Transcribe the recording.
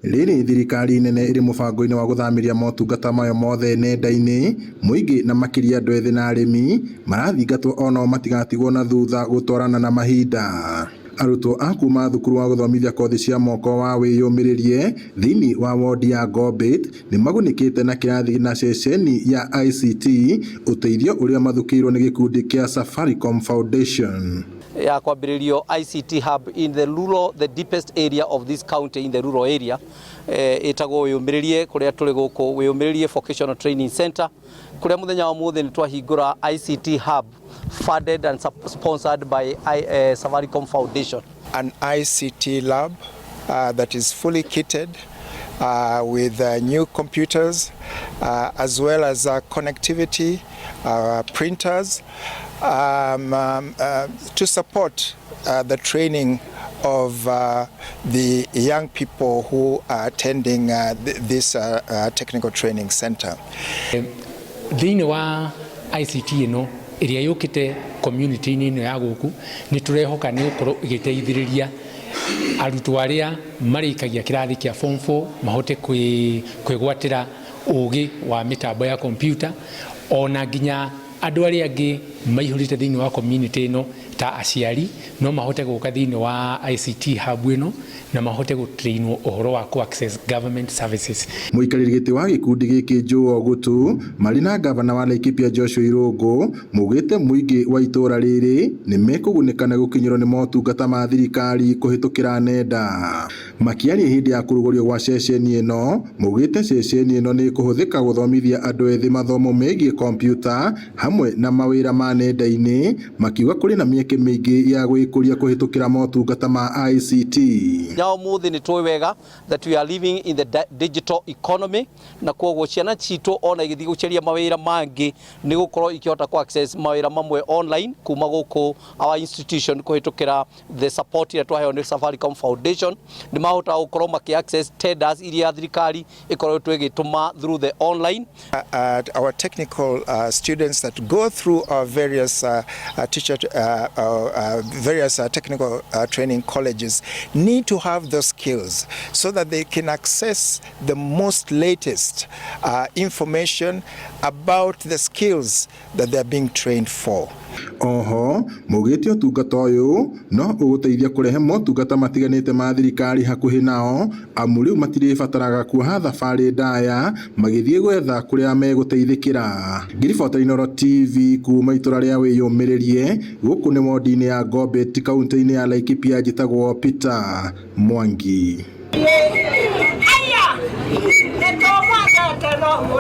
Rĩrĩ thirikari nene ĩrĩ mũbango-inĩ wa gũthamĩria motungata mayo mothe nenda-inĩ, mũingĩ na makĩria andũ ethĩ na arĩmi marathingatwo onao matigatigwo na thutha gũtwarana na mahinda. Arutwo a kuma thukuru wa gũthomithia kothi cia moko wa wĩyũmĩrĩrie thĩinĩ wa wodi ya Gombit nĩ magunĩkĩte na kĩrathi na ceceni ya ICT, ũteithio ũrĩa mathukĩirwo nĩ gĩkundi kĩa Safaricom Foundation. Ya kwambĩrĩrio ICT hub in the rural, the deepest area of this county, in the rural area, ĩtagwo Wĩyũmĩrĩrie, kũrĩa tũrĩ gũkũ Wĩyũmĩrĩrie Vocational Training Center, kũrĩa mũthenya wa mũthĩ nĩ twahingũra ICT hub funded and sponsored by Safaricom Foundation. An ICT lab that is fully kitted with new computers as well as connectivity, printers to support the training of the young people who are attending th this technical training center. Thĩinĩ wa ICT ĩno ĩrĩa yũkĩte community-inĩ ĩno ya gũkũ, nĩ tũrehoka nĩ gũkorwo ĩgĩteithĩrĩria arutwo arĩa marĩkagia kĩrathi kĩa form 4 mahote kwĩgwatĩra ũgĩ wa mĩtambo ya kompyuta, ona nginya andũ arĩa angĩ maihũrĩte thĩinĩ wa community ĩno ta aciari no mahote gũka thĩinĩ wa ICT hub ĩno na mahote gũtrainwo ũhoro wa ku access government services. Mũikarĩri gĩtĩ wa gĩkundi gĩkĩ Joe Ogutu marĩ na ngavana wa Laikipia Joshua Irũngũ maugĩte mũingĩ wa itũra rĩrĩ nĩ mekũgunĩka na gũkinyĩrwo nĩ motungata ma thirikari kũhĩtũkĩra nenda. Makĩaria hĩndĩ ya kũrugũrio gwa ceceni ĩno, maugĩte ceceni ĩno nĩ ĩkũhũthĩka gũthomithia andũ ethĩ mathomo megiĩ kompiuta hamwe na mawĩra ma nenda-inĩ, makiuga kũrĩ na mĩeke mĩingĩ ya gwĩkũria kũhĩtũkĩra motungata ma ICT. Nya ũmũthĩ nĩ tũĩ wega that we are living in the digital economy, na koguo ciana citũ ona igĩthiĩ gũcaria mawĩra mangĩ nĩ gũkorwo ikĩhota ku access mawĩra mamwe online kuma gũkũ our institution kũhĩtũkĩra the support ĩrĩa twaheo nĩ Safaricom Foundation. Nĩ mahota gũkorwo makĩ access tenders iria thirikari ĩkoretwo ĩgĩtũma through the online. Our technical students that go through our various teacher, various technical training colleges need to have those skills so that they can access the most latest information about the skills that they are being trained for. Oho maugĩte ũtungata ũyũ no ũgũteithia kũrehe motungata matiganĩte ma thirikari hakuhĩ nao, amu rĩu matirĩbataraga kuoha thabarĩ ndaya magĩthiĩ gwetha kũrĩa megũteithĩkĩra. Ngĩribota Inooro TV kuma itũra rĩa Wĩyũmĩrĩrie, gũkũ nĩ wodi-inĩ ya Gombet, kaunti-inĩ ya Laikipia, njĩtagwo Peter Mwangi. Aya, nĩ tũmwendete no.